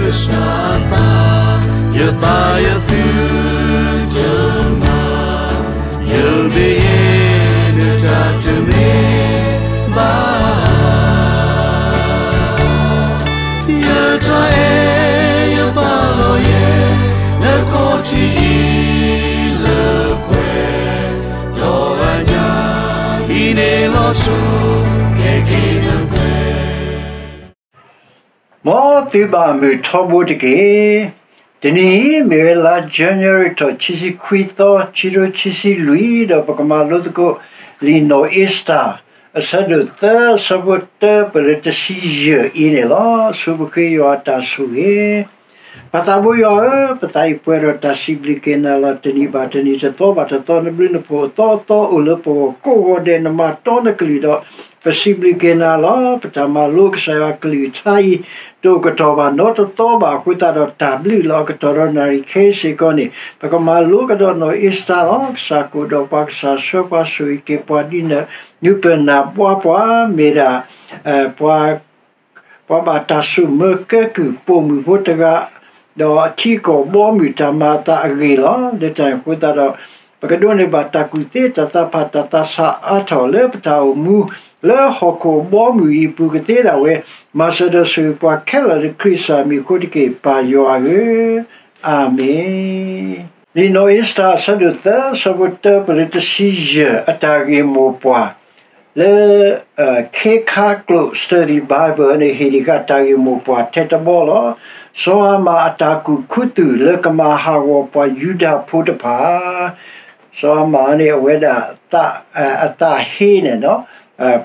ကစၢ်အသး, ယသးယသုတမၤ, ယဘၣ်ယဲနတၢ်တမ့ၢ်ဘၣ်. ယတၢ်အဲၣ်ယပာ်လီၤယဲ, နခီၣ်ထံးအံၤလၢပှဲၤ, ဒီးအညၣ်ဟံးန့ၢ်လီၤဆူ, ကဲက့ၤနပှဲၤ မ်သုဘၣ်မုာ်ထီဘိတက့ၢ်. တနံၤအံၤမ့ၢ်ဝဲလါ January ထီၣ်ခံဆံခွံသီ ခံကထိခံဆံလွံၢ် ဒီးပကမၤလိသကိး လံာ်နီၢ်အ့စတၢၢ် အဆၢဒိၣ်သၢ အဆၢဖိတၢ ပလၢတဆံယဲၢ်အံၤန့ၣ်လီၤ. ဆိပဃ့ယွၤအတၢ်ဆိၣ်ဂ့ၤ ပသးဘိယွၤဧၢ, ပသးအံၤပှဲၤဒီးတၢ်စံးဘျုးက့ၤနၤလီၤ. တနံၤဘၣ်တနံၤ တသီဘၣ်တသီ နဘျုးနဖှိၣ်အသီအသီအိၣ်လၢပဂီၢ်ကိးဂီၤဒဲး နမၤတီနကလုၢ်ဒီး ပစံးဘျုးက့ၤနၤလီၤ. ပတၢ်မၤလိကစၢ်ယွၤကလုၢ်ကထါအံၤ တအိၣ်ကတီၢ်ဘၣ်နီတသီဘၣ်အဃိသတးဒီး တၢ်ဘျုးလီၤ. အကတီၢ်ဒီးနၣ်ရံၣ်ခဲအံၤစ့ၢ်ကီးန့ၣ် ပကမၤလိကဒီးနီၢ်အ့စတၢၢ်လီၤ. ကစၢ်ကအိၣ်ဒီးပှၤ ကစၢ်ဆှၢပှၤ ဆိၣ်ဂ့ၤက့ၤပှၤ ဒ်နနုာ်ပၢၢ်နၢ်ဘှါပှၤ မ့ၢ်ဒၣ် ပှၤ ပှၤဘၣ်တၢ်ဆိၣ်မၢကဲကုၢ်ပိာ်မုၣ်ဖိတဂၤ ဒီးထံကီၢ်ဘီမုၢ်တၢ်မၤအသးအဂ့ၢ်လီၤ. လၢတၢ်န့ၣ်အဃိသတးဒီး ပကဒိးန့ၢ်ဘၣ်တၢ်ကူၣ်သ့ တၢ်သးဖး တၢ်သးဆးအါထီၣ်လၢပတၢ်အိၣ်မူ လၢဟီၣ်ခိၣ်ဘီမုၢ်အံၤအပူၤကသ့ဒၣ်ဝဲ, မၤစၢၤဒီးဆိၣ်ဂ့ၤပှၤခဲလၢာ်လၢခရံာ်ကစၢ်မံၤအဃိတက့ၢ် ပၢ်ယွၤဧၢ, အၤမ့ၣ်. လံာ်နီၢ်အ့စတၢၢ် အဆၢဒိၣ်သၢ အဆၢဖိတၢ ပလၢတဆံယဲၢ် အတၢ်ဂ့ၢ်မိၢ်ပှၢ် လၢ ခ့ခါကျိာ် Study Bible န့ၣ် ဟ့ၣ်ဒံးဃာ်တၢ်ဂ့ၢ်မိၢ်ပှၢ်ထဲတဘီလီၤ. စီၤအၤမၣ်အတၢ်ကူၣ်ခူသူၣ်လၢကမၤဟးဂီၤပှၤယူဒၤဖိတဖၣ် စီၤအၤမၣ်န့ၣ် အဝဲဒၣ် အသးဟ့န့ၣ်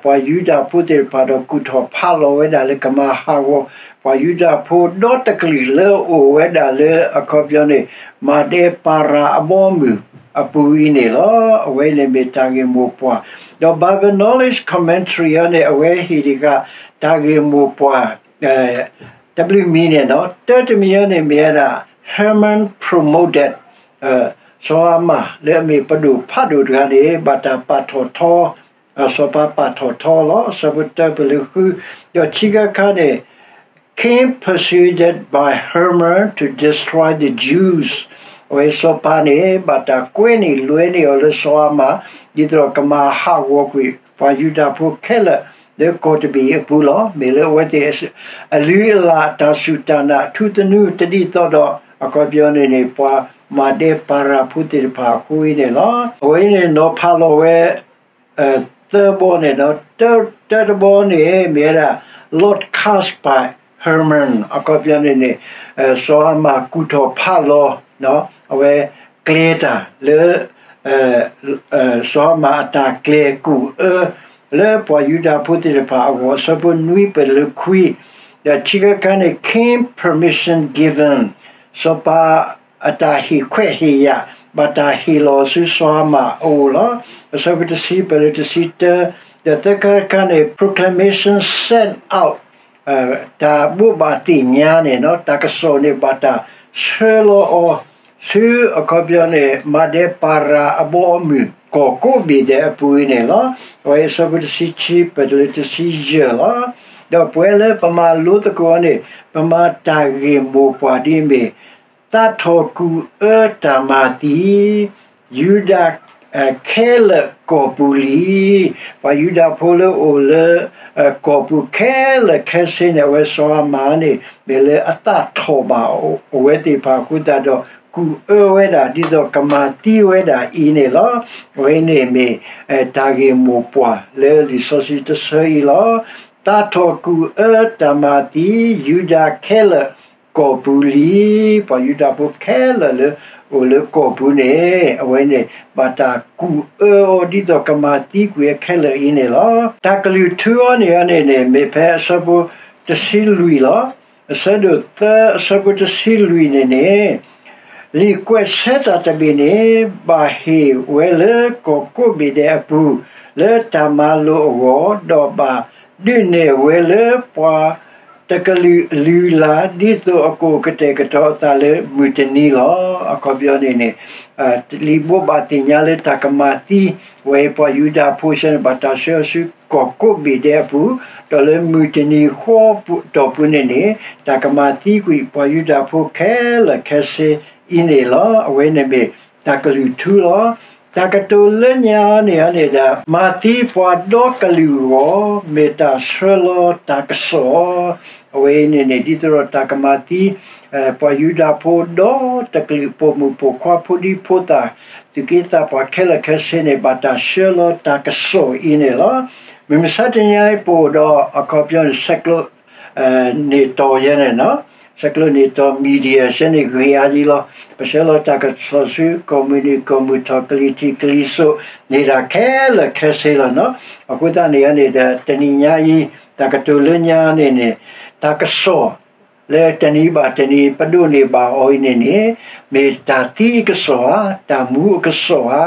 ပှၤယူဒၤဖိသ့ၣ်တဖၣ်ဒီးကူၣ်ထီၣ်ဖးလီၤဝဲဒၣ်လၢကမၤဟးဂီၤ ပှၤယူဒၤဖိဒီတကလုာ်လၢအအိၣ်ဝဲဒၣ်လၢအခီပညီန့ၣ် မၤဒဲပၤရၤအဘီအမုၢ်အပူၤအံၤန့ၣ်လီၤ. အဝဲန့ၣ်မ့ၢ်တၢ်ဂ့ၢ်မိၢ်ပှၢ် ဒီး Bible Knowledge Commentary အံၤန့ၣ် အဝဲဟ့ၣ်ဒံးဃာ်တၢ်ဂ့ၢ်မိၢ်ပှၢ် တဘျုးမံၤန့ၣ် တၢတမံၤအံၤန့ၣ်မ့ၢ်ဝဲဒၣ် Herman promoted စီၤအၤမၣ်လၢအမ့ၢ်ပဒိၣ်ဖးဒိၣ်တဂၤန့ၣ် ဘၣ်တၢ်ပာ်ထီၣ်ထီ စီၤပၤပာ်ထီၣ်ထီလီၤ. အဆၢဖိတၢပလၢဃု ဒီးခံခါခါန့ၣ် King persuaded by Herman to destroy the Jews အဝဲစီၤပၤန့ၣ် ဘၣ်တၢ်ကွဲန့ၢ်လွဲန့ၢ်အီၤလၢစီၤအၤမၣ် ဒ်သိးဒီးကမၤဟးဂီၤကွံာ် ပှၤယူဒၤဖိခဲလၢာ်လၢကီၢ်တဘ့ၣ်အပူၤလီၤ. မ့ၢ်လၢအဝဲသ့ၣ်အလုၢ်အလၢ် အတၢ်စူၢ်တၢ်နာ် အထူသနူတဒ်သိးဒီး အခီပညီန့ၣ်န့ၣ် ပှၤမၤဒဲပၤရၤဖိသ့ၣ်တဖၣ်အဃိအံၤန့ၣ်လီၤ. အဝဲအံၤန့ၣ် နီၤဖးလီၤဝဲ သၢဘီန့ၣ်ဒီး တၢတဘီန့ၣ် မ့ၢ်ဝဲဒၣ် Lord Castlebar Herman အခီပညီန့ၣ်န့ၣ် စီၤအၤမၣ်ကူၣ်ထီၣ်ဖးလီၤ အဝဲကျဲၤတၢ်လၢ စီၤအၤမၣ်အတၢ်ကျဲၤကူၣ်အၢ လၢပှၤယူဒၤဖိသ့ၣ်တဖၣ်အဂီၢ် အဆၢဖိနွံပလၢခွံ ဒီးခံခါခါန့ၣ် King permission given စီၤပၤအတၢ်ဟ့ၣ်ခွဲးဟ့ၣ်ယာ် ဘၣ်တၢ်ဟ့ၣ်လီၤဆူစီၤအၤမၣ်အအိၣ်လီၤ. အဆၢဖိတဆံပလၢတဆံတၢ ဒီးသၢခါခါန့ၣ် proclamation sent out တၢ်ဘိးဘၣ်သ့ၣ်ညါန့ၣ် တၢ်ကစီၣ်န့ၣ် ဘၣ်တၢ်ဆှၢလီၤအီၤ ဆူအခီပညီန့ၣ် မၤဒဲပၤရၤအဘီအမုၢ် ကီၢ်ကိးဘ့ၣ်ဒဲးအပူၤအံၤန့ၣ်လီၤ. အဝဲအံၤအဆၢဖိတဆံခံပလၢတဆံယဲၢ်လီၤ. ဒီးပဝဲလၢပမၤလိသကိးန့ၣ် ပမၤတၢ်ဂ့ၢ်မိၢ်ပှၢ်ဒ်အမ့ၢ် သးထီၣ်ကူၣ်အၢတၢ်မၤသံ ယူဒၤ ခဲလၢာ်ကီၢ်ပူၤလံ. ပှၤယူဒၤဖိလၢအိၣ်လၢ ကီၢ်ပူၤခဲလၢာ်ခဲဆ့န့ၣ် အဝဲစီၤအၤမၣ်န့ၣ် မ့ၢ်လၢအသးထီၣ်ဘၣ်အဝဲသ့ၣ်တဖၣ်အဃိသတးဒီး ကူၣ်အၢဝဲဒၣ် ဒ်သိးကမၤသံဝဲဒၣ်အံၤန့ၣ်လီၤ. အဝဲန့ၣ်မ့ၢ် တၢ်ဂ့ၢ်မိၢ်ပှၢ်လၢလံာ်စီဆှံတဆၢအံၤလီၤ. သးထီၣ်ကူၣ်အၢတၢ်မၤသံ ယူဒၤခဲလၢာ် ကီၢ်ပူၤလံ. ပှၤယူဒၤဖိခဲလၢာ်လၢ အိၣ်လၢကီၢ်ပူၤန့ၣ် အဝဲန့ၣ် ဘၣ်တၢ်ကူၣ်အၢအီၤ ဒ်သိးကမၤသံကွံာ်အခဲလၢာ်အံၤန့ၣ်လီၤ. တၢ်ကလုၢ်ထူအီၤန့ၣ်န့ၣ်န့ၣ် မ့ၢ်ဖဲအဆၢဖိတဆံလွံၢ်လီၤ. အဆၢဒိၣ်သၢ အဆၢဖိတဆံလွံၢ်န့ၣ်န့ၣ် လံာ်ကွဲးဆၢတၢ်တဘ့ၣ်န့ၣ် ဘၣ်ဟ့ၣ်ဝဲလၢကီၢ်ကိးဘ့ၣ်ဒဲးအပူၤ လၢတၢ်မၤလိာ်အဂီၢ် ဒီးဘၣ်ဒုးနဲၣ်ဝဲလၢပှၤ တကလုာ်အလုၢ်အလၢ် ဒ်သိးအကအိၣ်ကတဲာ်ကတီၤအသးလၢမုၢ်တနံၤလီၤ. အခီပညီန့ၣ်န့ၣ် လံာ်ဘိးဘၣ်သ့ၣ်ညါလၢတၢ်ကမၤသံဝဲ ပှၤယူဒၤဖိဆၢန့ၣ် ဘၣ်တၢ်ဆှၢအီၤဆူ လၢကီၢ်ကိးဘ့ၣ်ဒဲးအပူၤ, ဒီးလၢမုၢ်တနံၤဃီတီၢ်ပူၤန့ၣ်န့ၣ်, တၢ်ကမၤသံကွံာ်ပှၤယူဒၤဖိခဲလၢာ်ခဲဆ့အံၤန့ၣ်လီၤ. အဝဲန့ၣ်မ့ၢ်တၢ်ကလုၢ်ထူလီၤ. တၢ်ကတိၤလၢညါန့ၣ်န့ၣ်ဒီး မၤသံပှၤဒီကလုာ်အဂီၢ် မ့ၢ်တၢ်ဆှၢလီၤတၢ်ကစီၣ် အဝဲအံၤန့ၣ်န့ၣ် ဒ်သိးဒီးတၢ်ကမၤသံ ပှၤယူဒၤဖိဒီတကလုာ် ပိာ်မုၣ်ပိာ်ခွါ ဖိဒံဖိသၣ် သူၣ်က့သးပှၢ်ခဲလၢာ်ခဲဆ့န့ၣ် ဘၣ်တၢ်ဆှၢလီၤတၢ်ကစီၣ်အံၤန့ၣ်လီၤ. မုၢ်မဆါတနံၤအံၤ ပအိၣ်ဒီးအခီပညီန့ၣ် ဆဲးကျိး န့ၢ်တီၤယဲန့ၣ်, ဆဲးကျိးန့ၢ်တီၤ media ယဲန့ၣ် ဂ့ၤအါဒံးလီၤ. ပဆှၢလီၤတၢ်ကစီၣ်ဆူ ကီၢ်မုၢ်နုာ် ကီၢ်မုၢ်ထီၣ် ကလံၤထံးကလံၤစိး န့ၢ်ဒၣ်ခဲလၢာ်ခဲဆ့လီၤ. အဃိသတးန့ၣ်န့ၣ်ဒီး တနံၤညါအံၤ တၢ်ကတိၤလၢညါန့ၣ်န့ၣ် တၢ်ကစီၣ် လၢတနံၤဘၣ်တနံၤ ပဒိးန့ၢ်ဘၣ်အီၤအံၤန့ၣ်န့ၣ်, မ့ၢ်တၢ်သံအကစီၣ်ဧါ, တၢ်မူအကစီၣ်ဧါ,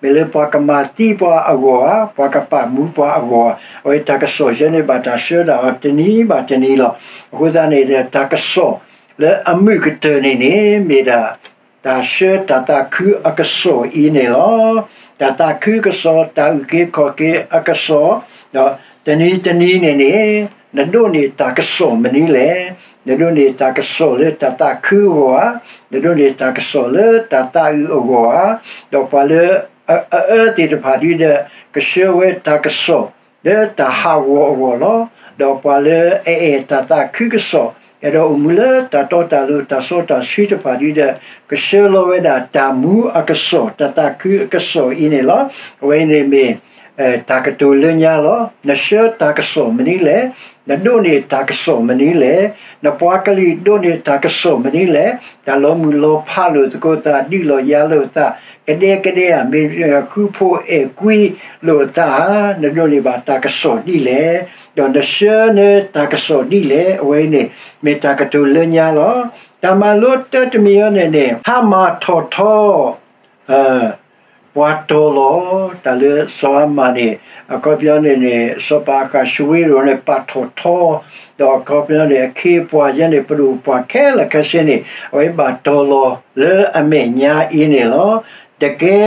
မ့ၢ်လၢပှၤကမၤသံပှၤအဂီၢ်ဧါ, ပှၤကပာ်မူပှၤအဂီၢ်ဧါ, အဝဲတၢ်ကစီၣ်ယဲန့ၣ် ဘၣ်တၢ်ဆှၢဒၣ်အီၤတနံၤဘၣ်တနံၤလီၤ. အဃိသတးန့ၣ်ဒီး တၢ်ကစီၣ်လၢအမုာ်ကတၢၢ်န့ၣ်န့ၣ် မ့ၢ်ဒၣ် တၢ်ဆှၢတၢ်သးခုအကစီၣ်အံၤန့ၣ်လီၤ. တၢ်သးခုကစီၣ်, တၢ်အုၣ်က့ၤခီၣ်က့ၤအကစီၣ်, ဒီးတနံၤတနံၤန့ၣ်န့ၣ် နဒိးန့ၢ်တၢ်ကစီၣ်မနုၤလဲၣ်. နဒိးန့ၢ်တၢ်ကစီၣ်လၢတၢ်သးခုအဂီၢ်ဧါ, နဒိးန့ၢ်တၢ်ကစီၣ်လၢတၢ်သးအုးအဂီၢ်ဧါ, ဒီးပှၤလၢအအၢသ့ၣ်တဖၣ်ဒုဒီး ကဆှၢဝဲတၢ်ကစီၣ် လၢတၢ်ဟးဂီၤအဂီၢ်လီၤ. ဒီးပှၤလၢအအဲၣ်တၢ်သးခုကစီၣ်, အဲၣ်ဒိးအိၣ်မူလၢတၢ်တီတၢ်လိၤ တၢ်စီတၢ်ဆှံတဖၣ်ဒုဒီး ကဆှၢလီၤဝဲဒၣ်တၢ်မူအကစီၣ် တၢ်သးခုအကစီၣ်အံၤန့ၣ်လီၤ. အဝဲအံၤန့ၣ်မ့ၢ် တၢ်ကတိၤလၢညါလီၤ. နဆှၢတၢ်ကစီၣ်မနုၤလဲၣ်, နဒိးန့ၢ်တၢ်ကစီၣ်မနုၤလဲၣ်, နပှၤကလုာ်ဒိးန့ၢ်တၢ်ကစီၣ်မနုၤလဲၣ်, တၢ်လီၤမုၢ်လီၤဖးလိာ်သကိးသး ဒုးလိာ်ယၤလိာ်သး ကဒဲကဒဲဧါ, မ့ၢ်ဃူဖိအဲၣ်ကွံလိာ်သးဧါ, နဒိးန့ၢ်ဘၣ်တၢ်ကစီၣ်ဒ်လဲၣ်, ဒီးနဆှၢန့ၢ်တၢ်ကစီၣ်ဒ်လဲၣ်, အဝဲအံၤန့ၣ် မ့ၢ်တၢ်ကတိၤလၢညါလီၤ. တၢ်မၤလိတၢတမံၤအံၤန့ၣ်န့ၣ် ဟါမၢ်ထီၣ်ထီ ပှၤတီၤလီၤ, တၢ်လၢစီၤဟၤမၣ်န့ၣ် အခီပညီန့ၣ်န့ၣ် စီၤပၤအဃးၡဝ့ရိၤန့ၣ် ပာ်ထီၣ်ထီ, ဒီးအခီပညီန့ၣ် အခ့အပှၤယဲန့ၣ် ပဒိၣ်ပှၤခဲလၢာ်ခဲဆ့န့ၣ် အဝဲဘၣ်တီၤလီၤလၢအမဲာ်ညါအံၤန့ၣ်လီၤ. တကဲ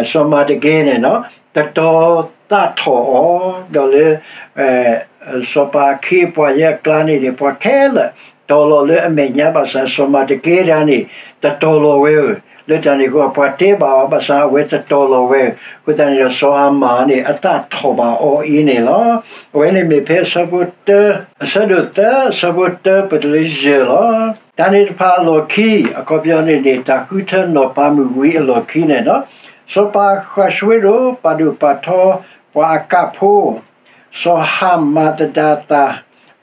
စီၤမၤတကဲန့ၣ် တတီၤသးထီၣ်အီၤ, ဒီးလၢ စီၤပၤအခ့အပှၤယဲအကျါန့ၣ်န့ၣ် ပှၤခဲလၢာ်တီၤလီၤလၢအမဲာ်ညါဘၣ်ဆၣ် စီၤမၤတကဲဒၣ်န့ၣ် တတီၤလီၤဝဲဧၢ, လၢတၢ်န့ၣ်အဃိ ပှၤတဲဘၣ်အီၤဘၣ်ဆၣ် အဝဲတတီၤလီၤဝဲဧၢ, အဃိသတးန့ၣ်ဒီး စီၤဟၤမၣ်န့ၣ် အသးထီၣ်ဘၣ်အီၤအံၤန့ၣ်လီၤ. အဝဲန့ၣ်မ့ၢ်ဖဲအဆၢဖိတၢ အဆၢဒိၣ်သၢ အဆၢဖိတၢ ပတုၤလၢယဲၢ်လီၤ. တၢ်န့ၣ်တဖၣ်အလီၢ်ခံ အခီပညီန့ၣ်န့ၣ် တၢ်ဃုထၢနီၢ်ပၤမုၣ်ဝံၤအလီၢ်ခံန့ၣ်လီၤ. စီၤပၤအဃးၡဝ့ရိၤ ပာ်ဒိၣ်ပာ်ထီပှၤအကၣ်ဖိ စီၤဟၤမၣ်သဒါသၣ်,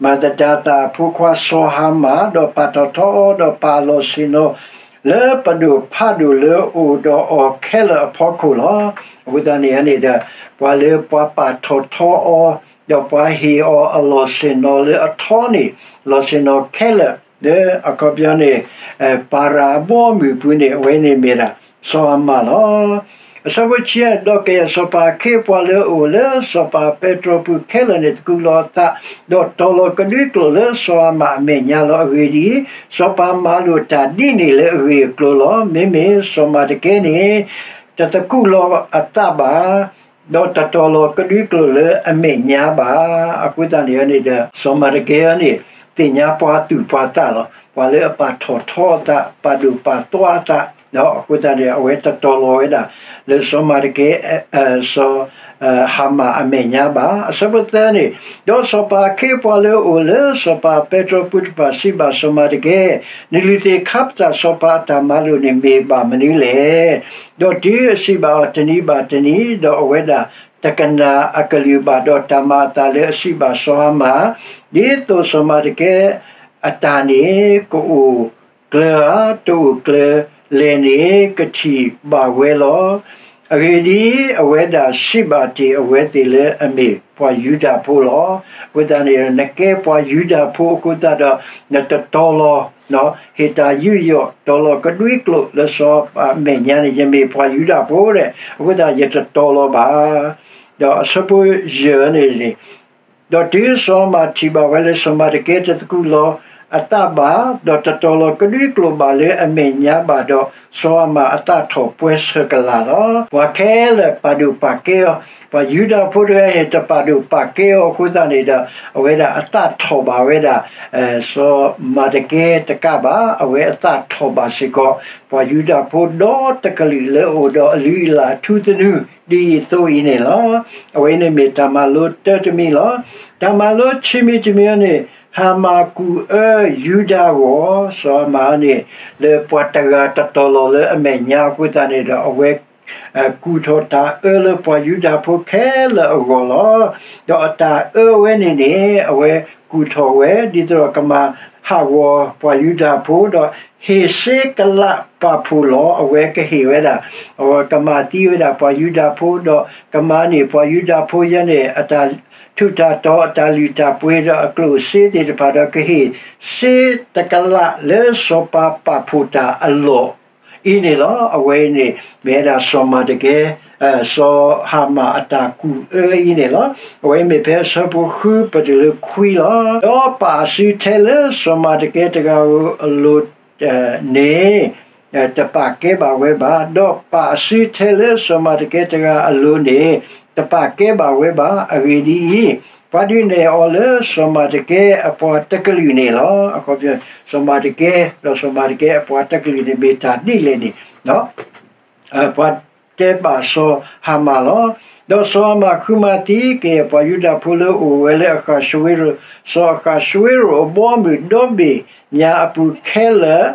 မၤသဒါသၣ်အဖိခွါစီၤဟၤမၣ် ဒီးပာ်ထီၣ်ထီအီၤ ဒီးပာ်အလီၢ်ဆ့ၣ်နီၤ လၢပဒိၣ်ဖးဒိၣ်လၢအအိၣ်ဒီးအီၤခဲလၢာ်အဖီခိၣ်လီၤ. အဃိသတးန့ၣ်န့ၣ်ဒီး ပှၤလၢပှၤပာ်ထီၣ်ထီအီၤ ဒီးပှၤဟ့ၣ်အီၤအလီၢ်ဆ့ၣ်နီၤလၢအထီန့ၣ် လီၢ်ဆ့ၣ်နီၤခဲလၢာ် လၢအခီပညီန့ၣ် ပၤရၣ်အဘီအမုၢ်အပူၤန့ၣ် အဝဲန့ၣ်မ့ၢ်ဒၣ် စီၤဟၤမၣ်လီၤ. အဆၢဖိဆံယဲၢ် ဒီးကယဲၢ်စီၤပၤအခ့အပှၤလၢအအိၣ်လၢစီၤပၤပဲတြီပူၤခဲလၢာ်န့ၣ် သကိးလီၤအသး, ဒီးတီၤလီၤကဒွံကျိာ်လၢစီၤဟၤမၣ်အမဲာ်ညါလီၤ. အဂ့ၢ်ဒ်အံၤ, စီၤပၤမၤလိာ်တၢ်ဒ်န့ၣ်လၢအဂ့ၢ်အကျိၤလီၤ. မ့မ့ၢ်စီၤမၤတကဲန့ၣ် တသကိးလီၤအသးဘၣ် ဒီးတတီၤလီၤကဒွံကျိာ်လၢအမဲာ်ညါဘၣ်. အဃိသတးန့ၣ်န့ၣ်ဒီး စီၤမၤတကဲန့ၣ် သ့ၣ်ညါပှၤသူၣ်ပှၤသးလီၤ. ပှၤလၢအပာ်ထီၣ်ထီအသး ပာ်ဒိၣ်ပာ်သွါအသး ဒီးအဃိသတးန့ၣ် အဝဲတတီၤလီၤဝဲဒၣ် လၢစီၤမၤတကဲ စီၤ ဟၤမၣ်အမဲာ်ညါဘၣ်. အဆၢဖိသၢန့ၣ်, ဒီးစီၤပၤအခ့အပှၤလၢအအိၣ်လၢစီၤပၤပဲတြီပူၤတဖၣ်စံးဘၣ်စီၤမၤတကဲ, နလုၢ်သ့ၣ်ခါပတာ်စီၤပၤအတၢ်မၤလိာ်န့ၣ်မ့ၢ်ဘၣ်မနုၤလဲၣ်. ဒီးတုၤအစံးဘၣ်အီၤတနံၤဘၣ်တနံၤ, ဒီးအဝဲဒၣ်တကနၣ်အကလုၢ်ဘၣ်, ဒီးတၢ်မၤအသးလၢအစံးဘၣ်စီၤဟၤမၣ်, ဒ်သိးစီၤမၤတကဲအတၢ်န့ၣ် ကအိၣ်ကျၢၤဧါ, တအိၣ်ကျၢၤလဲၣ်န့ၣ် ကထံၣ်ဘၣ်ဝဲလီၤ. အဂ့ၢ်ဒ်အံၤ, အဝဲဒၣ်စံးဘၣ်တ့ၢ်အဝဲသ့ၣ်လၢအမ့ၢ်ပှၤယူဒၤဖိလီၤ. အဃိသတးန့ၣ် နကဲပှၤယူဒၤဖိအဃိသတးဒီး နတတီၤလီၤ ဟ့ၣ်တၢ်ယူးယီၣ် တီၤလီၤကဒွံကျိာ်လၢစီၤပၤအမဲာ်ညါန့ၣ် ယမ့ၢ်ပှၤယူဒၤဖိဒီး အဃိသတးယတတီၤလီၤဘၣ်. ဒီးအဆၢဖိယဲၢ်န့ၣ်န့ၣ်, ဒီးတုၤစီၤဟၤမၣ်ထံၣ်ဘၣ်ဝဲလၢစီၤမၤတကဲတသကိးလီၤ အသးဘၣ်, ဒီးတတီၤလီၤကဒွံကျိာ်ဘၣ်လၢအမဲာ်ညါဘၣ်ဒီး, စီၤအၤမၣ်အသးထီၣ်ပှဲၤဆၢကလးလီၤ. ပှၤခဲလၢာ်ပာ်ဒိၣ်ပာ်ကဲအီၤ, ပှၤယူဒၤဖိတဂၤန့ၣ် တပာ်ဒိၣ်ပာ်ကဲအီၤအဃိသတးန့ၣ်ဒီး, အဝဲဒၣ်အသးထီၣ်ဘၣ်ဝဲဒၣ် စီၤမၤတကဲတကးဘၣ်, အဝဲအသးထီၣ်ဘၣ်စ့ၢ်ကီး ပှၤယူဒၤဖိဒီတကလုာ်လၢအအိၣ်ဒီးအလုၢ်အလၢ်ထူသနူ ဒ်အံၤအသိးအံၤန့ၣ်လီၤ. အဝဲအံၤန့ၣ်မ့ၢ်တၢ်မၤလိတၢတမံၤလီၤ. တၢ်မၤလိခံမံၤတမံၤအံၤန့ၣ်, ဟၤမၣ်ကူၣ်အၢယူဒၤအဂီၢ်, စီၤဟၤမၣ်န့ၣ် လၢပှၤတဂၤတတီၤလီၤလၢအမဲာ်ညါအဃိသတးန့ၣ်ဒီး အဝဲ ကူၣ်ထီၣ်တၢ်အၢလၢပှၤယူဒၤဖိခဲလၢာ်အဂီၢ်လီၤ. ဒီးအတၢ်အၢဝဲန့ၣ်န့ၣ် အဝဲကူၣ်ထီၣ်ဝဲ ဒ်သိးဒီးကမၤဟးဂီၤပှၤယူဒၤဖိ, ဒီးဟ့ၣ်စ့ကလးပာ်ဖှိၣ်လီၤ. အဝဲကဟ့ၣ်ဝဲဒၣ်, အဝဲကမၤသံဝဲဒၣ်ပှၤယူဒၤဖိ, ဒီးကမၤန့ၢ်ပှၤယူဒၤဖိယဲန့ၣ် အတၢ်ထူးတၢ်တီၤ အတၢ်လုၢ်တၢ်ပှ့ၤ ဒီးအကျိၣ်စ့သ့ၣ်တဖၣ် ဒီးကဟ့ၣ်စ့တကလးလၢစီၤပၤပာ်ဖှိၣ်တၢ်အလီၢ် အံၤန့ၣ်လီၤ. အဝဲအံၤန့ၣ် မ့ၢ်ဝဲဒၣ်စီၤမၤတကဲ, စီၤဟၤမၣ်အတၢ်ကူၣ်အၢအံၤန့ၣ်လီၤ. အဝဲအံၤမ့ၢ်ဖဲအဆၢဖိဃုပတုၤလၢခွံလီၤ. ဒီးပာ်အစုထဲလၢစီၤမၤတကဲတဂၤအလိၤန့ၣ် တပာ်ကဲဘၣ်ဝဲဘၣ်, ဒီးပာ်အစုထဲလၢစီၤမၤတကဲတဂၤအလိၤန့ၣ် တပာ်ကဲဘၣ်ဝဲဘၣ်. အဂ့ၢ်ဒ်အံၤ, ပှၤဒုးနဲၣ်အီၤလၢစီၤမၤတကဲအပှၤတကလုာ်န့ၣ်လီၤ. အခီပညီ စီၤမၤတကဲ ဒီးစီၤမၤတကဲအပှၤတကလုာ်န့ၣ် မ့ၢ်တၢ်ဒ်လဲၣ်န့ၣ် ပှၤတဲဘၣ်စီၤဟၤမၣ်လီၤ. ဒီးစီၤဟၤမၣ်ဃုမၤသံက့ၤ ပှၤယူဒၤဖိလၢအအိၣ်ဝဲလၢအဃၣ်ဆၢဝ့ရိၤ, စီၤအဃၣ်ဆၢဝ့ရိၤအဘီအမုၢ်ဒီဘ့ၣ်ညါအပူၤခဲလၢာ်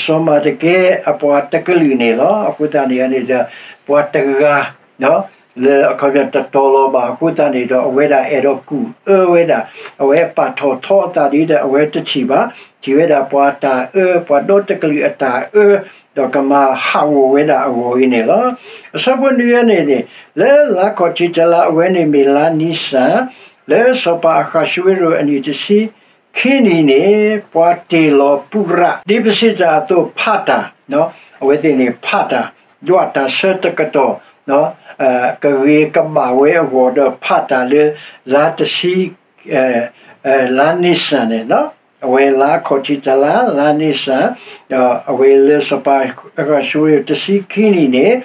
စီၤမၤတကဲအပှၤတကလုာ်န့ၣ်လီၤ. အဃိသတးန့ၣ်န့ၣ်ဒီး ပှၤတဂၤ လၢအခီပညီတတီၤလီၤဘၣ်အဃိသတးန့ၣ်ဒီး အဝဲဒၣ်အဲၣ်ဒိးကူၣ်အၢဝဲဒၣ်, အဝဲပာ်ထီၣ်ထီအသးဒ်ဒီး အဝဲတထံၣ်ဘၣ်, ထံၣ်ဝဲဒၣ်ပှၤတၢ်အၢ, ပှၤဒီတကလုာ်အတၢ်အၢ, ဒီးကမၤဟးဂီၤဝဲဒၣ်အဂီၢ်အံၤန့ၣ်လီၤ. အဆၢဖိနွံအံၤန့ၣ်န့ၣ်, လၢလါခီၣ်ထံးတလါ အဝဲန့ၣ်မ့ၢ်လါနံၣ်စၢၣ်, လၢစီၤပၤအဃၣ်ဆၢဝ့ရိၤအနံၣ်တဆံခံနံၣ်န့ၣ် ပှၤတ့ၢ်လီၤပူရး ဒ်ပစံးတၢ်အသိးဖးတၢ်, အဝဲသ့ၣ်န့ၣ်ဖးတၢ်, ယွၤတၢ်ဆၢတကတီၢ် ကဂ့ၤကဘၣ်ဝဲအဂီၢ်ဒီးဖးတၢ်လၢ လါတဆံ လါနံၣ်စၢၣ်န့ၣ်, အဝဲလါခီၣ်ထံးတလါ လါနံၣ်စၢၣ်, ဒီးအဝဲလၢစီၤပၤအဃၣ်ဆၢဝ့ရိၤတဆံခံနံၣ်န့ၣ်,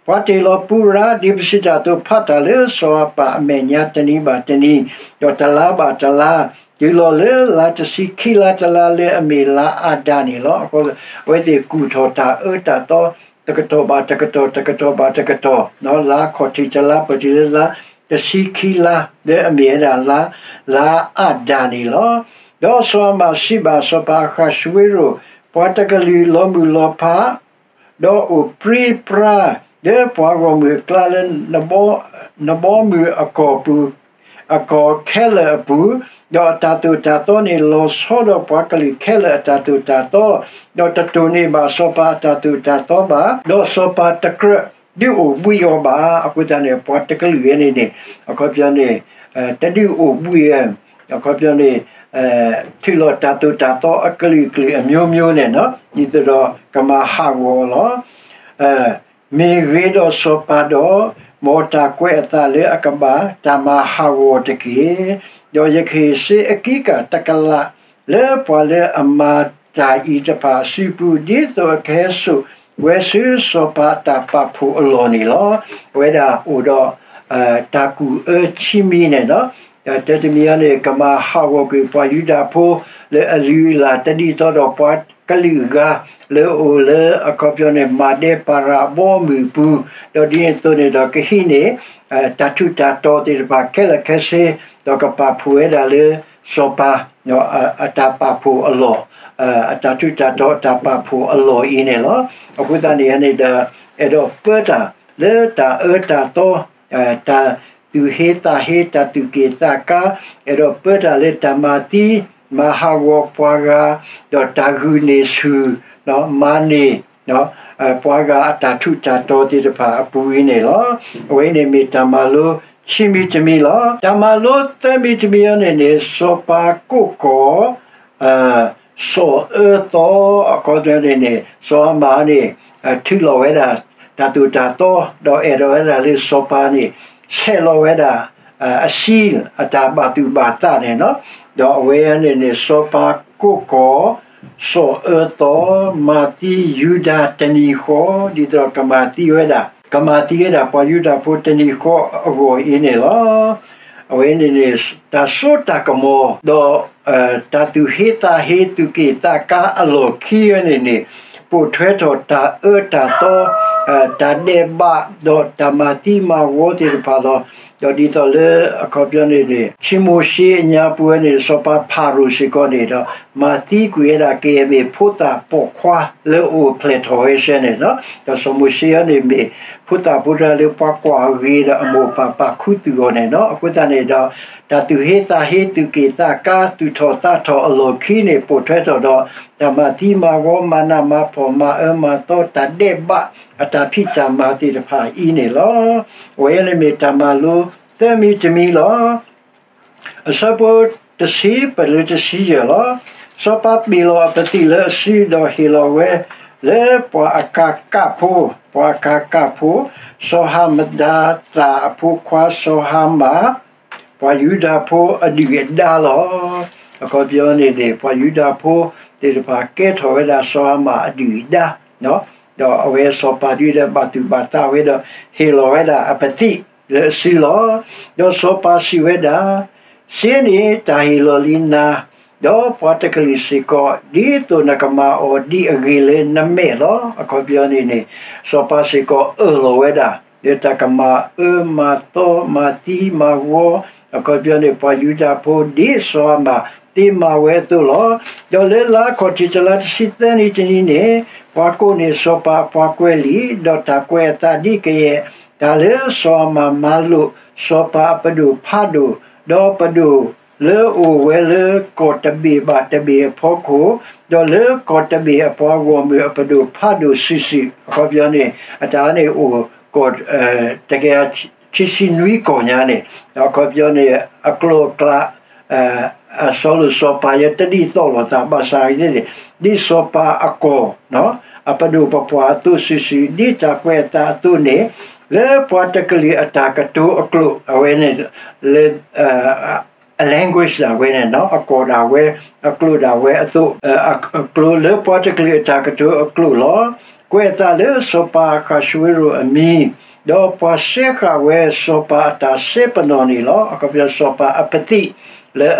ပှၤတ့ၢ်လီၤပူရး ဒ်ပစံးတၢ်အသိးဖးတၢ်လၢစီၤပၤအမဲာ်ညါတနံၤဘၣ်တနံၤ, ဒီးတလါဘၣ်တလါ, တုၤလီၤလၢလါတဆံခံလါတလါလၢအမ့ၢ်လါအၤဒၣ်န့ၣ်လီၤ. အဃိ အဝဲသ့ၣ်ကူၣ်ထီၣ်တၢ်အၢတၢ်သီ တကတီၢ်ဘၣ်တကတီၢ် တကတီၢ်ဘၣ်တကတီၢ်, လါခီၣ်ထံးတလါ ပတုၤလၢလါတဆံခံလါ လၢအမ့ၢ်ဝဲဒၣ်လါ လါအၤဒၣ်န့ၣ်လီၤ. ဒီးစီၤအၤမၣ်စံးဘၣ်စီၤပၤအဃၣ်ဆၢဝ့ရိၤ, ပှၤတကလုာ်လီၤမုၢ်လီၤဖး ဒီးအိၣ်ပြံပြါ လၢပှၤဂီၢ်မုၢ်အကျါလၢ နဘီမုၢ်အကီၢ်ပူၤ အကီၢ်ခဲလၢာ်အပူၤ, ဒီးအတၢ်သိၣ်တၢ်သီန့ၣ် လီၤဆီဒီးပှၤကလုာ်ခဲလၢာ်အတၢ်သိၣ်တၢ်သီ, ဒီးတတိၢ်န့ၢ်ဘၣ်စီၤပၤအတၢ်သိၣ်တၢ်သီဘၣ်, ဒီးစီၤပၤတကြၢးဒုးအိၣ်ဘှံးအီၤဘၣ်. အဃိသတးန့ၣ် ပှၤတကလုာ်အံၤန့ၣ်န့ၣ် အခီပညီန့ၣ် တဒုးအိၣ်ဘှံး အခီပညီန့ၣ် ထုးလီၤတၢ်သိၣ်တၢ်သီအကလုာ်ကလုာ်အမျိုးမျိုးန့ၣ် ဒ်သိးဒီးကမၤဟးဂီၤအီၤလီၤ. မ့ၢ်ဂ့ၤဒီးစီၤပၤဒီး မ်တၢ်ကွဲးအသးလၢအကဘၣ်တၢ်မၤဟးဂီၤတက့ၢ်. ဒီးယကဟ့ၣ်စ့အကံကၢ်တကလး လၢပှၤလၢအမၤတၢ်အံၤတဖၣ်အစုပူၤ ဒ်သိးအကဟဲစိာ်ဝဲဆူစီၤပၤအတၢ်ပာ်ဖှိၣ်အလီၢ်န့ၣ်လီၤ. အဝဲဒၣ်အိၣ်ဒီး တၢ်ကူၣ်အၢဆံမံၤန့ၣ် တၢ်တမံၤအံၤန့ၣ် ကမၤဟးဂီၤကွံာ်ပှၤယူဒၤဖိ လၢအလုၢ်အလၢ်တဒ်သိးဒီးပှၤကလုာ်အဂၤ လၢအအိၣ်လၢအခီပညီန့ၣ် မၤဒဲပၤရးအဘီအမုၢ်အပူၤ, ဒီးဒ်န့ၣ်အသိးန့ၣ်ဒီးကဟံးန့ၢ် တၢ်ထူးတၢ်တီၤသ့ၣ်တဖၣ်ခဲလၢာ်ခဲဆ့, ဒီးကပာ်ဖှိၣ်ဝဲဒၣ်လၢစီၤပၤ အတၢ်ပာ်ဖှိၣ်အလီၢ်, အတၢ်ထူးတၢ်တီၤအတၢ်ပာ်ဖှိၣ်အလီၢ်အံၤန့ၣ်လီၤ. အဃိသတးန့ၣ်န့ၣ်ဒီး အဲၣ်ဒိးပၢတၢ်လၢတၢ်အၢတၢ်သီ တၢ်သူၣ်ဟ့သးဟ့ တၢ်သူၣ်က့ၣ်သးကါ, အဲၣ်ဒိးပၢတၢ်လၢတၢ်မၤသံ မၤဟးဂီၤပှၤဂၤ, ဒီးတၢ်ဂုာ်န့ၢ်ဆူၣ် မၤန့ၢ် ပှၤဂၤအတၢ်ထူးတၢ်တီၤသ့ၣ်တဖၣ်အပူၤအံၤန့ၣ်လီၤ. အဝဲအံၤန့ၣ်မ့ၢ်တၢ်မၤလိခံမံၤတမံၤလီၤ. တၢ်မၤလိသၢမံၤတမံၤအံၤန့ၣ်န့ၣ် စီၤပၤကိးကီၢ် စီၤအၢသီ အခီပညီန့ၣ်န့ၣ် စီၤဟၤမၣ်န့ၣ် ထုးလီၤဝဲဒၣ် တၢ်သိၣ်တၢ်သီ ဒီးအဲၣ်ဒိးဝဲဒၣ်လၢစီၤပၤန့ၣ် ဆဲးလီၤဝဲဒၣ် အစံ အတၢ်ဘၣ်သူၣ်ဘၣ်သးန့ၣ်လီၤ. ဒီးအဝဲန့ၣ်န့ၣ် စီၤပၤ ကိၢ်ကီၤ, စီၤအၢသီ, မၤသံယူဒၤတနံၤဃီ, ဒ်သိးကမၤသံဝဲဒၣ်, ကမၤသံဝဲဒၣ်ပှၤယူဒၤဖိတနံၤဃီအဂီၢ်အံၤန့ၣ်လီၤ. အဝဲန့ၣ်န့ၣ် တၢ်စိတၢ်ကမီၤ ဒီး တၢ်သူၣ်ဟ့သးဟ့သူၣ်က့ၣ်သးကါအလီၢ်ခံန့ၣ်န့ၣ် ပိာ်ထွဲထီၣ်တၢ်အၢတၢ်သီ တၢ်ဒဲးဘး ဒီးတၢ်မၤသံမၤဝီသ့ၣ်တဖၣ်လီၤ. ဒီးဒ်သိးလၢအခီပညီန့ၣ်န့ၣ် ဆံမိၤၡ့အညါပူၤဝဲန့ၣ် စီၤပၤဖၤရိၤစ့ၢ်ကီးန့ၣ်ဒီး မၤသံကွံာ်ဝဲဒၣ်ကယဲၢ်မ့ၢ်ဖိသၣ်ပိာ်ခွါလၢအအိၣ်ဖျဲၣ်ထီၣ်ဝဲဆဲန့ၣ်လီၤ. ဒီးစီၤမိၤၡ့အံၤန့ၣ်မ့ၢ် ဖိသၣ်ဖိတဂၤလၢပှၤကွၢ်အဂ့ၤဒီးအမိၢ်ပၢ်ပာ်ခူသူၣ်အီၤန့ၣ်လီၤ. အဃိသတးန့ၣ်ဒီး တၢ်သူၣ်ဟ့သးဟ့သူၣ်က့ၣ်သးကါသူၣ်ထီၣ်သးထီၣ်အလီၢ်ခံန့ၣ် ပိာ်ထွဲထီၣ်ဒီး တၢ်မၤသံမၤဝီမၤနးမၤဖှီၣ်မၤအၢမၤသီ တၢ်ဒဲးဘး အတၢ်ဖံးတၢ်မၤသ့ၣ်တဖၣ်အံၤန့ၣ်လီၤ. အဝဲန့ၣ်မ့ၢ်တၢ်မၤလိသၢမံၤတမံၤလီၤ. အဆၢဖိတဆံပတုၤလၢတဆံယဲၢ်လီၤ. စီၤပၤပ့ၢ်လီၤအပသံၣ်လၢအစုဒီးဟ့ၣ်လီၤဝဲ လၢပှၤအကၤကးဖိ, ပှၤအကၤကးဖိ, စီၤဟၤမဒၤသၣ်အဖိခွါစီၤဟၤမၣ် ပှၤယူဒၤဖိအဒုၣ်အဒါလီၤ. အခီပညီန့ၣ်န့ၣ် ပှၤယူဒၤဖိသ့ၣ်တဖၣ်ကဲထီၣ်ဝဲဒၣ်စီၤဟၤမၣ်အဒုၣ်အဒါ, ဒီးအဝဲစီၤပၤဒုးဒီးဘၣ်သူၣ်ဘၣ်သးဝဲဒီး ဟ့ၣ်လီၤဝဲဒၣ်အပသံၣ်လၢအစုလီၤ. ဒီးစီၤပၤစံးဝဲဒၣ်, စ့န့ၣ်တၢ်ဟ့ၣ်လီၤလံနၤ, ဒီးပှၤတကလုာ်စ့ၢ်ကီး ဒ်သိးနကမၤအီၤဒ်အဂ့ၤလၢနမဲာ်လီၤ. အခီပညီန့ၣ်န့ၣ် စီၤပၤစ့ၢ်ကီးအၢၣ်လီၤဝဲဒၣ် လၢတၢ်ကမၤအၢမၤသီ မၤသံမၤဝီ, အခီပညီန့ၣ် ပှၤယူဒၤဖိ ဒ်စီၤဟၤမၣ်သ့မၤဝဲအသိးလီၤ. ဒီးလၢလါခီၣ်ထံးတလါတဆံသၢနံၤတနံၤန့ၣ် ပှၤကိးန့ၢ်စီၤပၤအပှၤကွဲးလံာ်, ဒီးတၢ်ကွဲးအသးဒ်ကယဲၢ်, တၢ်လၢစီၤဟၤမၣ်မၤလိာ်စီၤပၤအပဒိၣ်ဖးဒိၣ်, ဒီးပဒိၣ်လၢအအိၣ်ဝဲလၢကီၢ်တဘ့ၣ်ဘၣ်တဘ့ၣ်အဖီခိၣ်, ဒီးလၢကီၢ်တဘ့ၣ်အပှၤဂီၢ်မုၢ်အပဒိၣ်ဖးဒိၣ်စုာ်စုာ်, အခီပညီန့ၣ် အတၢ်န့ၣ်အိၣ်ကီၢ် တကယၤခံဆံနွံကီၢ်ညါန့ၣ်, အခီပညီန့ၣ် အကျိၤအကျဲ အစီၤလိၣ်စီၤပၤယဲတဒ်သိးလိာ်သးဘၣ်ဆၣ်ဂ့ၤန့ၣ်, ဒ်စီၤပၤအကီၢ် အပဒိၣ်ပပှၢ်အသိးစုာ်စုာ် ဒ်တၢ်ကွဲးအသးအသိးန့ၣ်, လၢပှၤတကလုာ်အတၢ်ကတိၤအကျိာ် အဝဲန့ၣ် လၢ အ language ဒၣ်ဝဲန့ၣ် အကီၢ်ဒၣ်ဝဲ အကျိာ်ဒၣ်ဝဲအသိး, အကျိာ်လၢပှၤတကလုာ်အတၢ်ကတိၤအကျိာ်လီၤ. ကွဲးအသးလၢစီၤပၤအဃၣ်ၡူဝ့ရိၣ်အမံၤ, ဒီးပှၤစဲဃာ်ဝဲစီၤပၤအတၢ်စဲပနီၣ်န့ၣ်လီၤ. အခီပညီစီၤပၤအပသံၣ် လၢ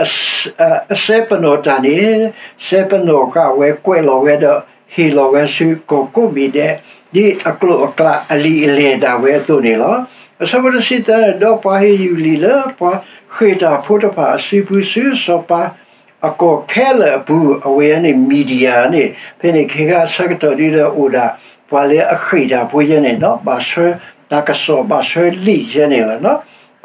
အစဲပနီၣ်တၢ်န့ၣ်, စဲပနီၣ်ဃာ်ဝဲကွဲးလီၤဝဲဒီး ဟ့ၣ်လီၤဝဲဆူကီၢ်ကိးဘ့ၣ်ဒဲး ဒ်အကျိာ်အကျဲအလံာ်အလဲၢ်ဒၣ်ဝဲအသိးန့ၣ်လီၤ. အဆၢဖိတဆံသၢ, ဒီးပှၤဟ့ၣ်ယုၢ်လံာ်လၢပှၤဃ့ၢ်တၢ်ဖိတဖၣ်အစုပူၤ ဆူစီၤပၤအကီၢ်ခဲလၢာ်အပူၤ, အဝဲန့ၣ် Media န့ၣ်, ဖဲန့ၣ်ခဲကနံၣ်အဆၢကတီၢ်ဒ်ဒီးအိၣ်ဒၣ် ပှၤလၢအဃ့ၢ်တၢ်ဖိယဲန့ၣ်ဒီး ဘၣ်ဆှၢတၢ်ကစီၣ်ဘၣ်ဆှၢလံာ်ယဲန့ၣ်လီၤ.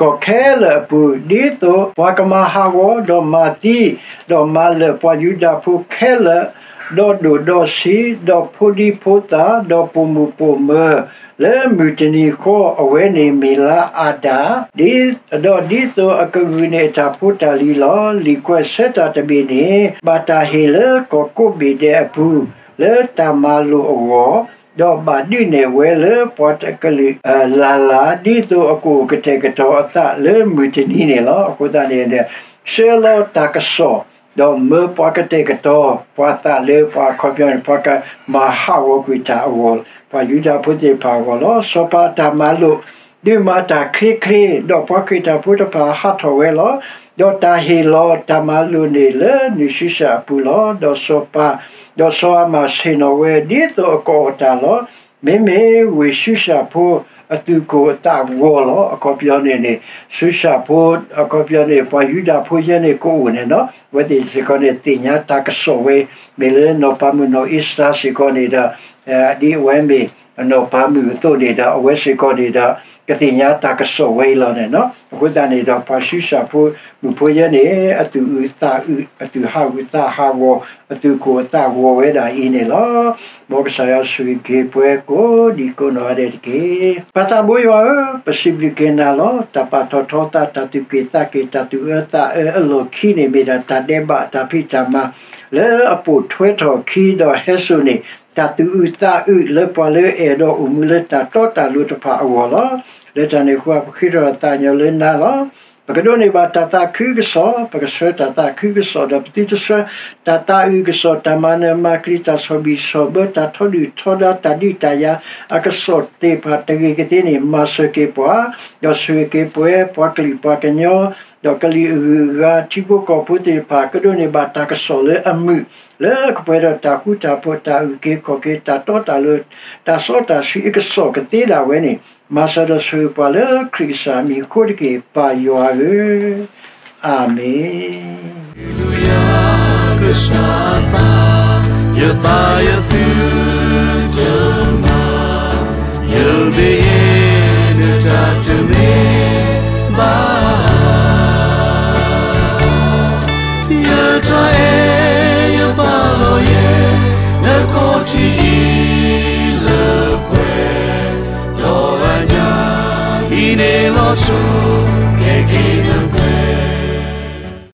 ကီၢ်ခဲလၢာ်အပူၤ, ဒ်သိးပှၤကမၤဟးဂီၤ, ဒီးမၤသံ, ဒီးမၤလၢာ်ပှၤယူဒၤဖိခဲလၢာ်, ဒီးဒိၣ်ဒီးဆံး, ဒီးဖိဒံဖိသၣ်, ဒီးပိာ်မုၣ်ပိာ်မၢၤ, လၢမုၢ်တနံၤဃီ, အဝဲန့ၣ်မ့ၢ်လါအၤဒၣ်, ဒီးဒ်သိးအကဂုာ်န့ၢ်အတၢ်ဖိတၢ်လံၤလီၤ. လံာ်ကွဲးဆၢတၢ်တဘ့ၣ်န့ၣ် ဘၣ်တၢ်ဟ့ၣ်လၢကီၢ်ကိးဘ့ၣ်ဒဲးအပူၤ လၢတၢ်မၤလိာ်အဂီၢ်, ဒီးဘၣ်ဒုးနဲၣ်ဝဲလၢပှၤတကလုာ်လၢ်လၢ်, ဒ်သိးအကအိၣ်ကတဲာ်ကတီၤအသးလၢမုၢ်တနံၤန့ၣ်လီၤ. အဃိသတးန့ၣ် ဆှၢလီၤတၢ်ကစီၣ်, ဒီးမၢပှၤကတဲာ်ကတီၤပှၤသးလၢပှၤအခီပညီန့ၣ် ပှၤကမၤဟးဂီၤကွံာ်တၢ်အဂီၢ်, ပှၤယူဒၤဖိသ့ၣ်တဖၣ်အဂီၢ်လီၤ. စီၤပၤအတၢ်မၤလိာ် ဒုးမၤတၢ်ချ့ချ့, ဒီးပှၤဃ့ၢ်တၢ်ဖိတဖၣ်ဟးထီၣ်ဝဲလီၤ. ဒီးတၢ်ဟ့ၣ်လီၤတၢ်မၤလိာ်န့ၣ် လၢနုၢ်ရှူၡၣ်အပူၤလီၤ. ဒီးစီၤပၤ, ဒီးစီၤဟၤမၣ်ဆ့ၣ်နီၤဝဲ ဒ်သိးအကအီၣ်တၢ်လီၤ. မ့မ့ၢ်ဝ့ၢ်ရှူၡၣ်ဖိအသူၣ်ကိၢ်အသးဂီၤလီၤ. အခီပညီန့ၣ်န့ၣ် ရှူၡၣ်ဖိ, အခီပညီန့ၣ် ပှၤယူဒၤဖိယဲန့ၣ်ကအိၣ်န့ၣ်လီၤ. အဝဲသ့ၣ်စ့ၢ်ကီးန့ၣ် သ့ၣ်ညါတၢ်ကစီၣ်ဝဲ, မ့ၢ်လၢနီၢ်ပၤမုၣ်နီၢ်အ့စတၢ်စ့ၢ်ကီးန့ၣ်ဒီး ဒ်အဝဲမ့ၢ်နီၢ်ပၤမုၣ်အသိးန့ၣ်ဒီး အဝဲစ့ၢ်ကီးန့ၣ်ဒီး ကသ့ၣ်ညါတၢ်ကစီၣ်ဝဲအံၤလီၤန့ၣ်လီၤ. အဃိသတးန့ၣ်ဒီး ပှၤရှူၡၣ်ဖိမုၣ်ဖိယဲန့ၣ် အသူၣ်အုးသးအုး, အသူၣ်ဟးဂူာ်သးဟးဂီၤ, အသူၣ်ကိၢ်အသးဂီၤဝဲဒၣ်အံၤန့ၣ်လီၤ. မ်ကစၢ်ယွၤဆိၣ်ဂ့ၤက့ၤပှၤကိးဒံးကိးနီၢ်ဂၤဒဲးတက့ၢ်. ပၢ်သးဘိယွၤဧၢ, ပစံးဘျုးက့ၤနၤလီၤ. တၢ်ပာ်ထီၣ်ထီသး, တၢ်သူၣ်က့ၣ်သးက့ၣ်, တၢ်သူၣ်အၢသးအၢအလီၢ်ခံန့ၣ် မ့ၢ်ဒၣ်တၢ်ဒဲးဘးအတၢ်ဖံးတၢ်မၤ လၢအပိာ်ထွဲထီၣ်အခံဒီးဟဲစိာ်န့ၢ် တၢ်သူၣ်အုးသးအုးလၢပှၤလၢအအဲၣ်ဒိးအိၣ်မူလၢတၢ်တီတၢ်လိၤတဖၣ်အဂီၢ်လီၤ. လၢတၢ်န့ၣ်အဃိ ပဃ့ထီၣ်သးကညီၤလၢနၤလီၤ. ပကဒိးန့ၢ်ဘၣ်တၢ်သးခုကစီၣ်, ပကဆှၢတၢ်သးခုကစီၣ်, ဒီးပသုတဆှၢ တၢ်သးအုးကစီၣ်, တၢ်မၤနၢၤမၤကျံၤ, တၢ်ဆီၣ်ဘံၣ်ဆီၣ်ဘၢ, တၢ်ထီဒုၣ်ထီဒါ, တၢ်ဒုးတၢ်ယၤအကစီၣ်သ့ၣ်တဖၣ်တဂ့ၤကသ့န့ၣ် မၤစၢၤက့ၤပှၤ, ဒီးဆိၣ်ဂ့ၤက့ၤပဝဲ ပှၤကလုာ်ပှၤကညီ, ဒီးကလံၤအဂုၤအဂၤ ထံဖိကီၢ်ဖိသ့ၣ်တဖၣ် ကဒိးန့ၢ်ဘၣ်တၢ်ကစီၣ်လၢအမုာ် လၢကပှဲၤဒီးတၢ်ဃူတၢ်ဖိး, တၢ်အုၣ်က့ၤခီၣ်က့ၤ, တၢ်တီတၢ်လိၤ, တၢ်စီတၢ်ဆှံအကစီၣ်ကသ့ဒၣ်ဝဲန့ၣ်, မၤစၢၤဒီးဆိၣ်ဂ့ၤပှၤလၢခရံာ်ကစၢ်အမံၤအဃိတက့ၢ်, ပၢ်ယွၤဧၢ, အၤမ့ၣ်.